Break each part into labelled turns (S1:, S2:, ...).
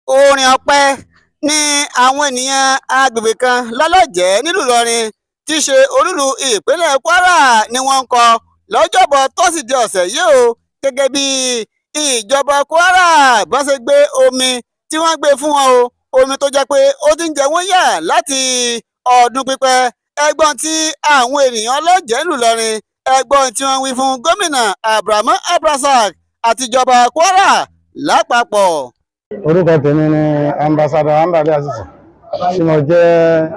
S1: Orin ọpẹ́ ní àwọn ènìyàn agbègbè kan lọ́lọ́jẹ́ nílùú Ìlọrin tí í ṣe olúìlú ìpínlẹ̀ Kwara ni wọ́n ń kọ lọ́jọ́bọ́ tọ́sídẹ̀ẹ́ ọ̀sẹ̀ yìí o, gẹ́gẹ́ bí ìjọba Kwara bá ṣe gbé omi tí wọ́n gbé fún wọn o, omi tó jẹ́ pé ó ti ń jẹ wọ́n yà láti ọdún pípẹ́. Ẹgbọ́n tí àwọn ènìyàn ọlọ́jẹ́ nílùú Ìlọrin, ẹgbọ́n tí wọ́n wí fún Gómìnà Abdulrahman Abdulrasaq àtijọba Kwara lápapọ̀.
S2: Orúkọ tèmi ni Ambassador Ambali Aziz, tí mo jẹ́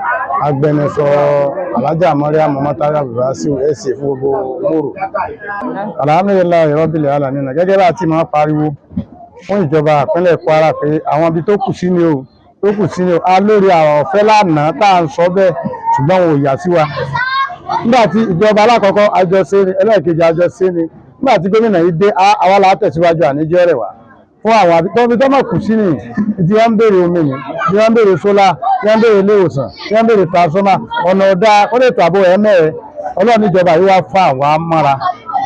S2: agbẹnusọ Alhaja Mariam Mọ́tàrí Abdulwasiu ẹ̀sìn fún gbogbo Mòrò. Alhamdulillahi Rabbil Alamin. Gẹ́gẹ́ bá a ti máa pariwo fún ìjọba ìpínlẹ̀ Kwara pé àwọn ibi tó kù sí ni o, tó kù sí ni o, a lórí àwọn ọ̀fẹ́ lánàá tá à ń sọ bẹ́ẹ̀, ṣùgbọ́n wọn ò yà sí wa. Nígbà tí ìjọba alákọ̀ọ́kọ́, àjọṣe ni, ẹlẹ́ẹ̀kejì, àjọṣe ni. Nígbà tí gómìnà yìí dé, àwa la tẹ̀síwájú, àníjẹ́ rẹ̀ wá fún àwọn àbí tó mọ̀ kù sí ni tí wọ́n ń béèrè omi ni, tí wọ́n ń béèrè solar, tí wọ́n ń béèrè ilé ìwòsàn, tí wọ́n ń béèrè transformer, ọ̀nà ọ̀dà ó lè tàbó ẹ̀mẹ́rẹ̀. Ọlọ́run níjọba yìí wá fa àwa mọ́ra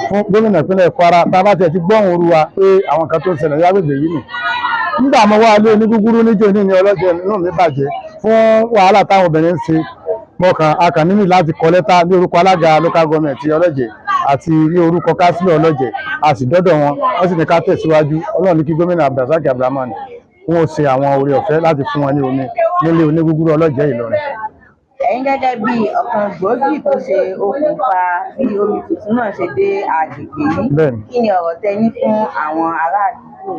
S2: fún gómìnà ìpínlẹ̀ Kwara, tá a bá tiẹ̀ ti gbọ́hùn oru wa pé àwọn kan tó ń ṣẹlẹ̀ lágbègbè yìí nì. Nígbà mo wá ilé onígúgúrú níjó ní ọlọ́jọ́, inú mi bàjẹ́ fún wàhálà táwọn obìnrin ń ṣe. Mo kàn akàn nínú láti kọ lẹ́tà ní orúkọ alága local government ọlọ́jẹ̀ àti ní orúkọ councillor ọlọ́jẹ̀, a sì dọ́dọ̀ wọn, wọ́n sì ní ká tẹ̀síwájú. Ọlọ́run ní kí Gómìnà Abdulrasaq Abdulrahman wọn ó ṣe àwọn oore ọ̀fẹ́ láti fún wọn ní omi nílé onígúgúrú ọlọ́jẹ̀ Ìlọrin.
S3: Ẹ̀yin gẹ́gẹ́ bí ọ̀kan gbòógì tó ṣe okùnfà bí omi tuntun náà ṣe dé agbègbè yìí, kí ni ọ̀rọ̀ tẹ́ ní fún àwọn ará àdúgbò?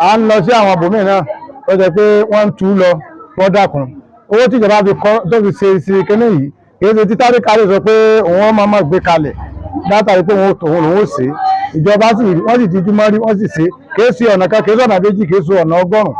S2: À ń lọ sí àwọn ibòmíì náà tó jẹ́ pé wọ́n ń tú lọ. Wọ́n dákun, owó tí ìjọba fi kọ́ tó fi ṣe sí kinní yìí, kì í ṣe tí tálíkà lè sọ pé òun máa máa gbé kalẹ̀ látàrí pé òun lòun ó ṣe. Ìjọba sì wọ́n sì tijú mọ́rí, wọ́n sì ṣe. Kì í ṣe ọ̀nà kan, kì í ṣe ọ̀nà méjì, kì í ṣe ọ̀nà 100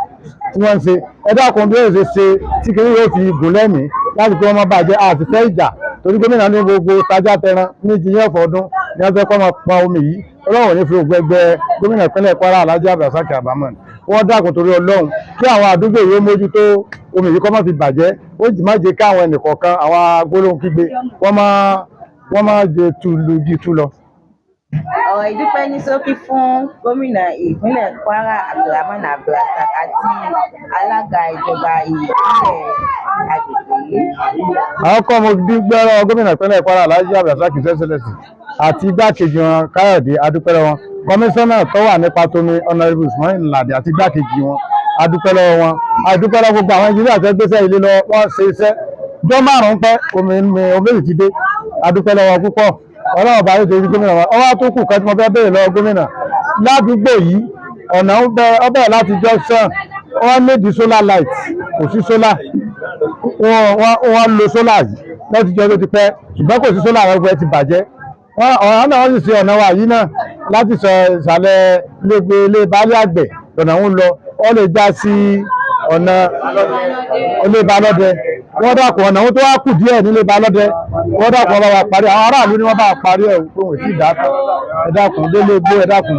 S2: tí wọ́n ń ṣe. Ẹ dákun, bí ó ṣe ṣe tí kinní yóò fi gùn lẹ́mìí láti pé wọ́n má bàjẹ́ àti fẹ́ ìjà, torí gómìnà ní gbogbo tajà tẹran ní jiyàn fọdún ní wọ́n fẹ́ kọ́ máa pọn omi yìí. Ọlọ́run ò ní fi ògbẹ́gbẹ́ gómìnà ìpínlẹ̀ Kwara, Alhaji Abdulrasaq Abdulrahman. Wọ́n dákun torí Ọlọ́run, kí àwọn àdúgbò yìí ó mójútó omi yìí, kó má fi bàjẹ́, ó sì má jẹ́ káwọn ẹnìkọ̀ọ̀kan, àwọn agbólóhùn kígbe, wọ́n má jẹ́ tu lu jí tú lọ.
S3: Ọ̀rọ̀ ìdúpẹ́ ní ṣókí fún gómìnà ìpínlẹ̀ Kwara Abdulrahman Abdulrasaq àti alága ìjọba ìbílẹ̀ agbègbè yìí.
S2: Àwọn kọ́, mo dúpẹ́ lọ́wọ́ gómìnà ìpínlẹ̀ Kwara, Alhaji Abdulrasaq sẹ́sẹ̀lẹ̀sì, àti igbákejì wọn Káyọ̀dé, adúpẹ́ lọ́wọ́ wọn. Kọmíṣánná tó wà nípa tómi, Honourable Usman Ladi, àti igbákejì wọn, adúpẹ́ lọ́wọ́ wọn. Adúpẹ́ lọ́wọ́ gbogbo àwọn engineer tó gbéṣẹ́ ilé lọ, wọ́n ṣe iṣẹ́ jọ́ 5 pẹ́, omi omi sì ti dé. Adúpẹ́ lọ́wọ́ púpọ̀. Ọlọ́run bá yóò torí gómìnà wa. Ọwọ́ tó kù kan tí mo fẹ́ béèrè lọ́wọ́ gómìnà ládùúgbò yìí, ọ̀nà ń bẹ ọbẹ̀ láti junction, wọ́n nídìí solar light, kò sí solar. Wọ́n lo solar yìí láti jọ tó ti pẹ́, ṣùgbọ́n kò sí solar, àwọn ẹgbẹ́ ti bàjẹ́. Wọ́n ọ̀nà náà, wọ́n sì ṣe ọ̀nà wa yìí náà láti sọ ìsàlẹ̀ ilé baálé àgbẹ̀ lọ́nà ń lọ, wọ́n lè já sí ọ̀nà ilé balọ́dẹ. Wọ́n dàpọ̀ ọ̀nà tó wá kù díẹ̀ nílé balọ́dẹ, wọ́n dàpọ̀ bá wa parí. Àwọn aráàlú ni wọ́n bá wa parí ẹ̀ pé wọ́n ti dà á tán. Ẹ dákun, délé gbó, ẹ dákun.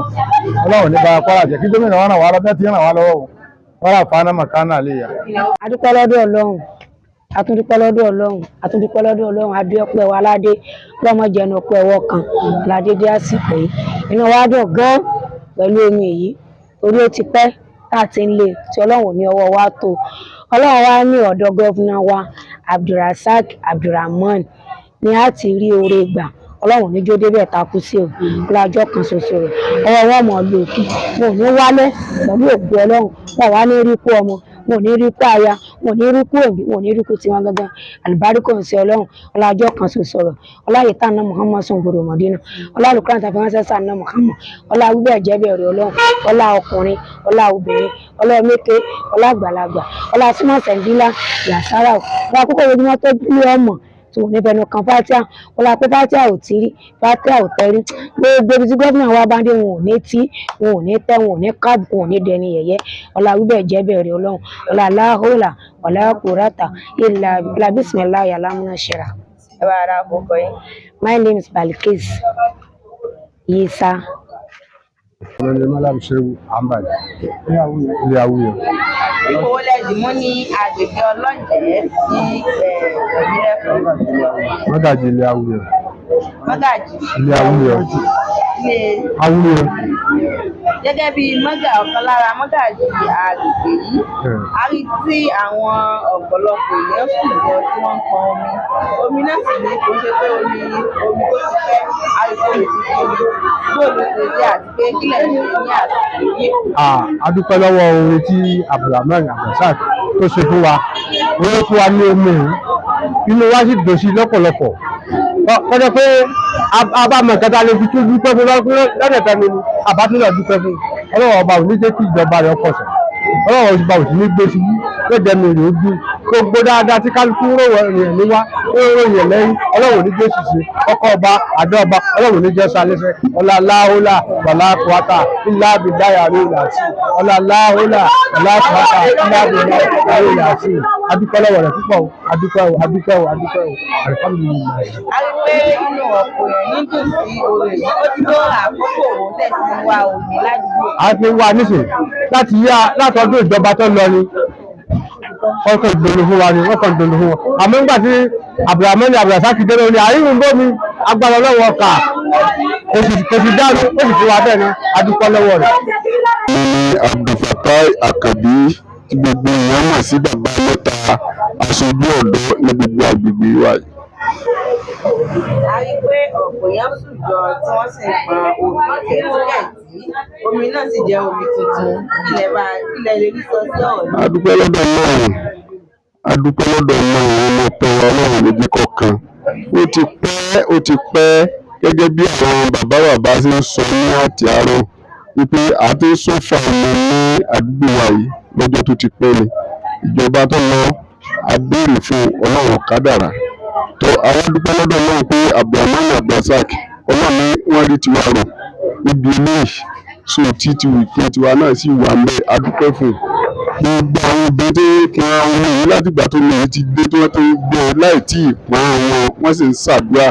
S2: Ọlọ́run ní bá wa Kwara jẹ́, kí gómìnà wọn ràn wá lọ́wọ́ tí ń ràn wá lọ́wọ́ o. Wọ́n rà fáná màkánà lè yà.
S4: Adúpẹ́ lọ́dọ̀ Ọlọ́run, atúndúpẹ́ lọ́dọ̀ Ọlọ́run, atúndúpẹ́ lọ́dọ̀ Ọlọ́run. Adé ọpẹ́ wa aládé lọ́mọdé ẹnu ọpẹ́ ọwọ́ kan ládé dé àsìkò yìí. Inú wa dùn gan pẹ̀lú omi yìí, torí ó ti pẹ́ tá a ti ń lé tí Ọlọ́run ò ní ọwọ́ wa tó. Ọlọ́run wa ní ọ̀dọ̀ governor wa Abdulrasaq Abdulrahman ni a ti rí oore gbà. Ọlọ́run ní jó débẹ̀ takú sí o lájọ́ kan ṣoṣo rẹ̀. Ọwọ́ wọn mọ̀ lò òkè, wọn ò ní wálẹ̀ pẹ̀lú ògbó Ọlọ́run. Wọn wá ní rí kú ọmọ, wọn ò ní rí kú aya, wọn ò ní rí kú òbí, wọn ò ní rí kú tiwọn gangan. Àlùbáríkò ń ṣe Ọlọ́run ọlájọ́ kan ṣoṣo rẹ̀, ọláyé tá ná Muhammad sùn gbòdò Mọ̀dínà, ọlá àlùkùránì tàbí ránṣẹ́ sàn ná Muhammad, ọlá wíbẹ̀ jẹ́bẹ̀ rẹ̀ Ọlọ́run, ọlá ọkùnrin, ọlá obìnrin, ọlá mẹ́kẹ́, ọlá àgbàlagbà, ọlá súnmọ́ sẹ̀ńdílà yàsára, ọlá àkókò ojúmọ́ tó bí ọmọ tí wọn ní fẹnu kan fatia, ọlá pé fatia ò tí rí, fatia ò tẹrí. Gbogbo ibi tí gómìnà wa bá dé, wọn ò ní tí, wọn ò ní tẹ, wọn ò ní kábùkù, wọn ò ní dẹni yẹ̀yẹ́. Ọlá wíbẹ̀ jẹ́bẹ̀ rẹ̀ Ọlọ́run, ọlá aláhùlà, ọlá kùrátà ìlà ìlà bísímìláì alámúná ṣẹra.
S3: Ẹ bá ara àkókò yín.
S4: My name is Balkis Isa.
S2: Ọlọ́ni Malam Shehu Ambali ilé Awúyọ.
S3: Ipò wo lẹ dì mú ní agbègbè ọlọ́jẹ́ ní Rẹ̀mílẹ́kùn?
S2: Mọ́gàjì ilé Awúyọ.
S3: Mọ́gàjì
S2: Ilé Awúyọ.
S3: Ilé
S2: Awúyọ.
S3: Gẹ́gẹ́ bí mọ́gà, ọ̀kan lára mọ́gàjì agbègbè yìí, a rí tí àwọn ọ̀pọ̀lọpọ̀ èèyàn sùn lọ tí wọ́n ń pọn omi. Omi náà sì ní kò ṣe pé omi tó ti pẹ́, a rí pé omi tuntun ni. Bóò ló ṣe jẹ́ àti pé kí lẹ̀ ń ṣe ní àsìkò yìí?
S5: A dúpẹ́ lọ́wọ́ oore tí Abdulrahman Abdulrasaq tó ṣe fún wa. Wọ́n ló fún wa ní omi yìí, inú wa sì dùn sí lọ́pọ̀lọpọ̀. Kọjá pé a bá mọ nǹkan tá a lè fi tún dúpẹ́ fún lọ́dẹ̀ tẹnu ni àbá tún lọ dúpẹ́ fún. Ọlọ́wọ́ ọba ò ní jẹ́ kí ìjọba rẹ̀ kọsẹ̀, Ọlọ́wọ́ ọba ò sì ní gbé ṣubú, yóò jẹ́ mi rè ó gbé gbogbo dáadáa tí kálukú rò rẹ̀ ní wá ó ròyìn ẹ̀ lẹ́yìn. Ọlọ́wọ́ ò ní jẹ́ ṣìṣe ọkọ̀ ọba àdó ọba, Ọlọ́wọ́ ò ní jẹ́ sálẹ́sẹ̀. Ọlá láhólà wàlá kùwátà ńlá bìláyà rí ìlàsì, ọlá láhólà wàlá kùwátà ńlá bìláyà rí ìlàsì. Adúpẹ́ lọ́wọ́ rẹ̀ púpọ̀ o, adúpẹ́ o, adúpẹ́ o, adúpẹ́ o, alihamudulilayi.
S3: A rí pé inú ọ̀pọ̀ èèyàn ní dùn sí oore yìí. Ó ti tó àkókò òun tẹ̀ sí ń wá omi ládùúgbò yìí?
S5: A ti wá nísìn láti yá látọdún ìjọba tó lọ ni wọ́n kàn dòlò fún wa ni wọ́n kàn dòlò fún wa, àmọ́ nígbà tí Abdulhamid Abdulrasaq dé lórí àyíwò ń bómi agbára ọlọ́wọ́ ọkà kò sì dánu, ó sì fún wa bẹ́ẹ̀ ni, a dúpẹ́ lọ́wọ́ rẹ̀.
S6: Ní Abdulfatai Akabi tí gbogbo èèyàn mọ̀ sí Bàbá Mẹ́ta, aṣojú ọ̀dọ́ ní gbogbo agbègbè wa yìí.
S3: A rí pé ọ̀pọ̀ èèyàn sùn jọ tí wọ́n sì ń pọn omi kẹ̀tíkẹ̀tí, omi náà sì jẹ́ omi tuntun. Kí lẹ lè rí sọ sí ọ̀rọ̀ náà?
S6: A dúpẹ́ lọ́dọ̀ Ọlọ́run, a dúpẹ́ lọ́dọ̀ Ọlọ́run. Ọmọ ọpẹ́ wa, Ọlọ́run ló jẹ́ kọ̀ọ̀kan. Ó ti pẹ́, ó ti pẹ́, gẹ́gẹ́ bí àwọn bàbá bàbá ṣe ń sọ ní àti àárọ̀ wípé a ti ń sọ́fà ọmọ ní àdúgbò wa yìí lọ́jọ́ tó ti pẹ́ ni. Ìjọba tó lọ, a béèrè fún, Ọlọ́run kádàrá tó. Àwọn dúpẹ́ lọ́dọ̀ Ọlọ́run pé Abdulrahman Abdulrasaq, Ọlọ́run ní wọ́n rí tiwa rò níbi eléyìí, so tí ti ìpín tiwa náà sì wà ń bẹ. A dúpẹ́ fún un. Gbogbo àwọn obìnrin tó ń pọn omi yìí látìgbà tó mi yìí ti dé, tí wọ́n ti ń gbé láì tí ì pọn wọn, wọ́n sì ń ṣàdúrà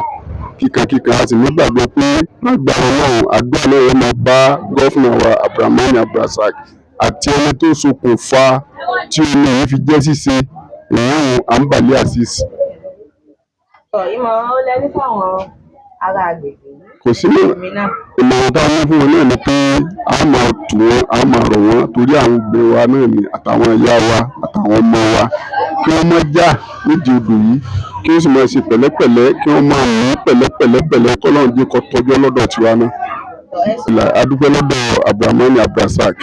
S6: kíkankíkan. A sì nígbàgbọ́ pé lágbára Ọlọ́run, àdúrà náà yóò máa bá gọ́fúnà wa Abdulrahman Abdulrasaq àti ẹni tó ṣokùnfà tí omi yìí fi jẹ́ ṣíṣe ìyẹn Ambali Azeez.
S3: Ìmọ̀ràn ó lẹ́ní fáwọn ará agbègbè yìí?
S6: Kò sí ní
S3: Omi náà.
S6: Ìmọ̀ràn tá a ní fún wọn náà ni pé a máa tù wọ́n, a máa rọ̀ wọ́n, torí àwọn obìnrin wa náà ni àtàwọn ìyá wa àtàwọn ọmọ wa, kí wọ́n má jà nídìí odò yìí, kí wọ́n sì máa ṣe pẹ̀lẹ́pẹ̀lẹ́, kí wọ́n máa mú pẹ̀lẹ́pẹ̀lẹ́ pẹ̀lẹ́, kọ́lọ́run jẹ́ kó tọ́jọ́ lọ́dọ̀ tiwa náà. A dúpẹ́ lọ́dọ̀ Abdulrahman Abdulrasaq.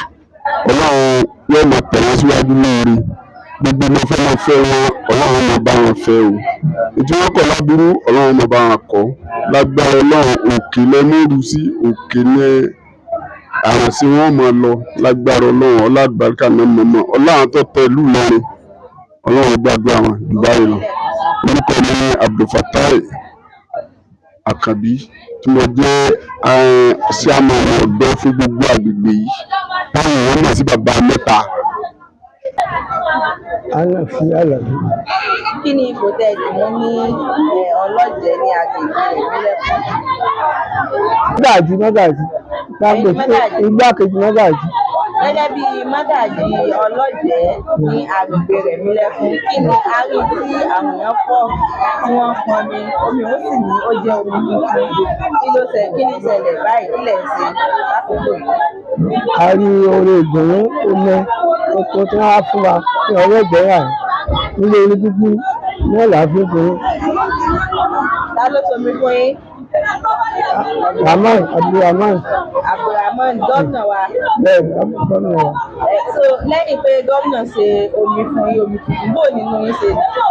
S6: Ọlọ́run yóò máa tẹ̀ wọ́n síwájú lóore. Gbogbo wọn fẹ́ máa fẹ́ wọn, Ọlọ́run máa bá wọn fẹ́ o. Ètò wọn kọ̀ láburú, Ọlọ́run máa bá wọn kọ́ lágbára Ọlọ́run. Òkè lẹ́mọ́rù sí òkè ní àrùn sí wọn máa lọ lágbára Ọlọ́run. Ọlọ́àbáríkà náà mọ̀mọ́ Ọlọ́run tó tẹ ìlú Ìlọrin, Ọlọ́run gbàdúrà wọn jù báyìí lọ. Orúkọ mi ní Abdulfatai Àkànbí, tí mo jẹ́ chairman ọ̀dọ́ fún gbogbo àgbègbè yìí, táwọn èèyàn mọ̀ sí Bàbá Mẹ́ta.
S5: Àlàáfíà Àlàbí.
S3: Kí ni ipò tẹ́ ẹ dì mú ní ọlọ́jẹ́ ní agbègbè ìbílẹ̀ kan?
S5: Mọ́gàjì, mọ́gàjì, igbákejì mọ́gàjì.
S3: Gẹ́gẹ́ bí mọ́gàjì ọlọ́jẹ́ ní agbègbè Rẹ̀mílẹ́kún, kí ni a rí tí àwọn èèyàn pọ̀ tí wọ́n ń pọnmi, omi ó sì ní ó jẹ́ omi tuntun. Kí ló ṣe, kí ní ṣẹlẹ̀ báyìí? Kí lẹ̀ ń ṣe lákòókò yìí?
S5: A rí oore ìdùnnú omi tuntun tí wọ́n á fún wa ní ọwọ́ ìgbẹ́yà nílé orí gbígbí ní àlàáfíà fún.
S3: Ta ló somi fún yín?
S5: Rahman Abdulrahman.
S3: Abdulrahman, gómìnà wa.
S5: Bẹ́ẹ̀ ni, gómìnà wa.
S3: So lẹ́yìn pé gómìnà ṣe omi fún yín, omi tuntun, bó nínú yín ṣe dùn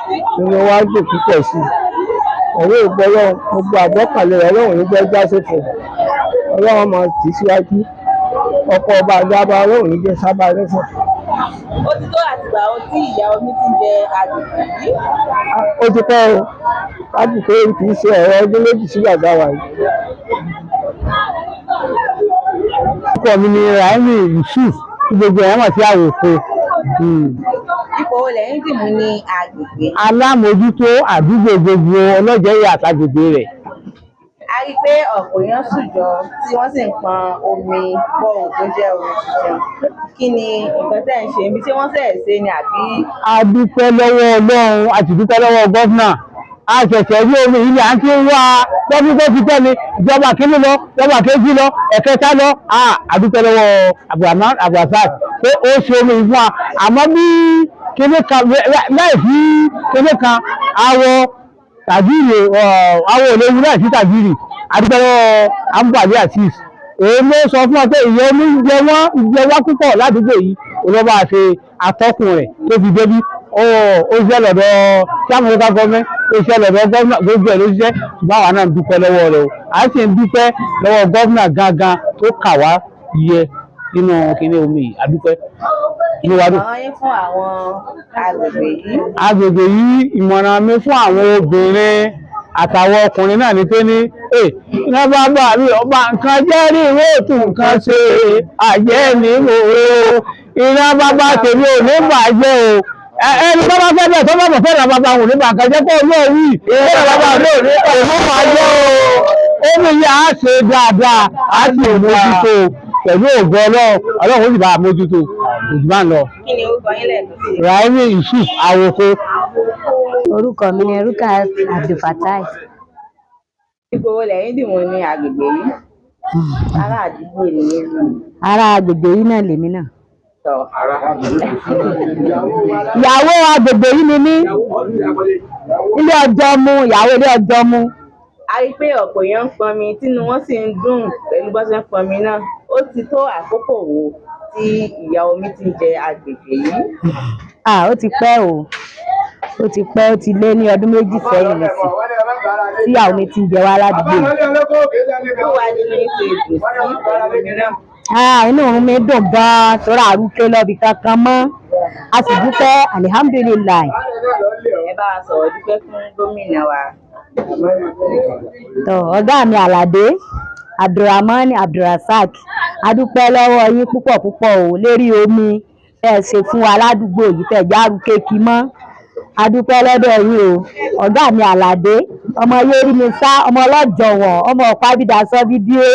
S3: sí?
S5: Inú wa dùn púpọ̀ sí i. Ọ̀rọ̀ ìgbọ́lọ́ gbogbo àgbọ́kànlé rẹ̀, Ọlọ́run ní jẹ́ jásòfò, Ọlọ́run máa tì í síwájú. Ọkọ̀ ọba àgbàbà, Ọlọ́run ní jẹ́ sábà lẹ́sẹ̀.
S3: Ó ti tó àtìgbà wo tí ìyà omi ti ń jẹ agbègbè yìí?
S5: Ó ti pẹ́ o, láti pé kì í ṣe ọ̀rọ̀ ọdún 2 sí bàbá wa yìí.
S7: Orúkọ mi ni Rahimi Yusuf, tí gbogbo ẹ̀ mọ̀ sí Àwòko.
S3: Ipò wo lẹ̀yin dì mú ní agbègbè?
S7: Alámòójútó àdúgbò gbogbo ọlọ́jẹ̀yẹ àtàgbègbè rẹ̀.
S3: A rí i pé ọ̀pọ̀ èèyàn sùn jọ tí wọ́n sì ń pọn omi bọ́ọ̀ tó jẹ́ omi tuntun. Kí ni nǹkan tẹ́ ń ṣe? Ibi tí wọ́n ṣẹ̀ ṣe ni àbí?
S7: A dúpẹ́ lọ́wọ́ Ọlọ́run, a sì dúpẹ́ lọ́wọ́ gọ́fúnà. A ṣẹ̀ṣẹ̀ rí omi yìí ni à ń ti wá lọ́dún tó ti tẹ́ni ìjọba kínní lọ, ìjọba kejì lọ, ẹ̀kẹta lọ. A dúpẹ́ lọ́wọ́ Abdulrahman Abdulrasaq pé ó ṣe omi yìí fún wa. Àmọ́ bí kíní kan láì sí kíní kan awọ tàbíìrì, awọ òléwu láì sí tàbíìrì. A dúpẹ́ lọ́wọ́ Ambali Azeez, èyí ló sọ fún wa pé ìyẹn omi ń jẹ wọ́n, ń jẹ wá púpọ̀ ládùúgbò yìí. Olóba ṣe atọ́kùn rẹ̀ tó fi débí. Ó ṣiṣẹ́ lọ́dọ̀ chairman local government, ó ṣiṣẹ́ lọ́dọ̀ gómìnà, gbogbo ẹ̀ ló ṣiṣẹ́. Ṣùgbọ́n àwa náà ń dúpẹ́ lọ́wọ́ rẹ̀ o, à ń sì ń dúpẹ́ lọ́wọ́ gómìnà gangan tó kà wá yẹ nínú kinní omi yìí. A dúpẹ́, inú wa dùn.
S3: Ìmọ̀ràn yín fún àwọn agbègbè yìí?
S7: Agbègbè yìí, ìmọ̀ràn mi fún àwọn obìnrin àtàwọn ọkùnrin náà ni pé ní iná bá bá mi ọba nǹkan jẹ́ ní ìwé òtún nǹkan ṣe àjẹ́ ní òwe o, iná bàbá tèmi ò ní bàjẹ́ o. Ẹni tó bá fẹ́ bẹ̀ tó bá bọ̀ fẹ́ràn bàbá òun ní bàǹkà jẹ́ kó olóò wí fẹ́ràn bàbá òun ní òun bàjẹ́ o. Ó ní yà á ṣe dáadáa, á sì mójútó pẹ̀lú ògo Ọlọ́run. Ọlọ́run ó sì bá a mójútó òjò bá ń lọ.
S3: Kí ni orúkọ yín lẹ́ẹ̀kan sí i?
S7: Raimi Yusuf Awoko.
S8: Orúkọ mi ni Rukat Abdulfatai.
S3: Ipò wo lẹ̀yin dì mú ní agbègbè yìí? Ará àdúgbò nìyẹn.
S8: Ará agbègbè yìí náà lèmi náà.
S3: Tọ́.
S8: Ìyàwó agbègbè yìí ni mí. Ilé ọjọ́ mu, ìyàwó ilé ọjọ́ mu.
S3: A rí i pé ọ̀pọ̀ èèyàn ń pọnmi tínú wọn sì ń dùn pẹ̀lú bó ṣe ń pọnmi náà. Ó ti tó àkókò wo tí ìyà omi ti ń jẹ agbègbè yìí?
S8: Ah, ó ti pẹ́ o. Ó ti pẹ́, ó ti lé ní ọdún 2 sẹ́yìn nísìn. Tí ìyà omi ti ń jẹ wá ládùúgbò yìí.
S3: Bó wá nínú yín ṣe dùn sí pẹ̀lú omi náà?
S8: Ah, inú mi dùn gan-an torí àrùké lọ́bi kankan mọ́. A sì dúpẹ́ alihamdulilayi.
S3: Ẹ bá wa sọ̀rọ̀ dúpẹ́ fún gómìnà wa.
S8: Tọ́ ọ̀gá mi Àlàdé Abdulrahman Abdulrasaq, a dúpẹ́ lọ́wọ́ yín púpọ̀ púpọ̀ o lérí omi tẹ́ ẹ ṣe fún wa ládùúgbò yìí tẹ́ ẹ járù kéèkì mọ́. A dúpẹ́ lọ́dọ̀ yín o. Ọ̀gá mi Àlàdé, ọmọ yérí mi sá, ọmọ ọlọ́jọ̀wọ̀n, ọmọ ọ̀pábídà sọ́bídíé,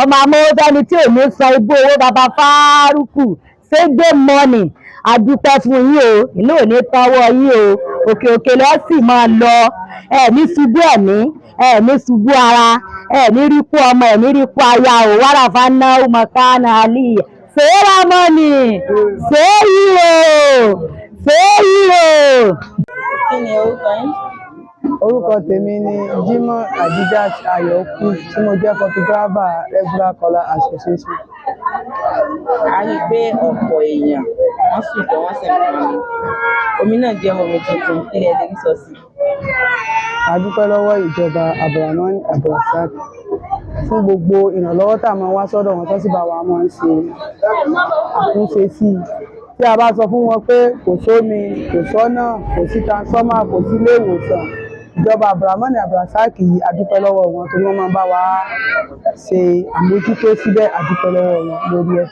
S8: ọmọ amówófẹ́ni tí ò ní san ibú owó baba Fárúkù, ṣégbé mọ́nì. A dúpẹ́ fún yín o, ìlú ò ní tọwọ́ yín o, òkè òkè lọ́ sì máa lọ. Ẹ ní ṣubú ẹ̀mí, ẹ ní ṣubú ara, ẹ ní rí kú ọmọ, ẹ ní rí kú aya o. Wàràfà náà ọmọ kánà àlì. Ṣéèrà mọ́nì, ṣéyí o, ṣéyí o.
S3: Kí ni orúkọ yín?
S9: Orúkọ tèmi ni Jimoh Adijat Ayọ̀kú tí mo jẹ́ photographer Regular Caller Association.
S3: A rí i pé ọ̀pọ̀ èèyàn wọ́n sùn jọ, wọ́n sì ń pọnmi. Omi náà jẹ́ omi tuntun. Kí lẹ lè rí sọ sí i?
S9: A dúpẹ́ lọ́wọ́ ìjọba Abdulrahman Abdulrasaq fún gbogbo ìrànlọ́wọ́ tá a máa wá sọ́dọ̀ wọn tó sì bá wa máa ń ṣe àtúnṣe sí i. Tí a bá sọ fún wọn pé kò sómi, kò sọ́nà, kò sí transformer, kò sí ilé ìwòsàn, ìjọba Abdulrahman Abdulrasaq yìí, a dúpẹ́ lọ́wọ́ wọn torí wọ́n máa ń bá wa ṣe àmójútó síbẹ̀. A dúpẹ́ lọ́wọ́ wọn lórí ẹ̀.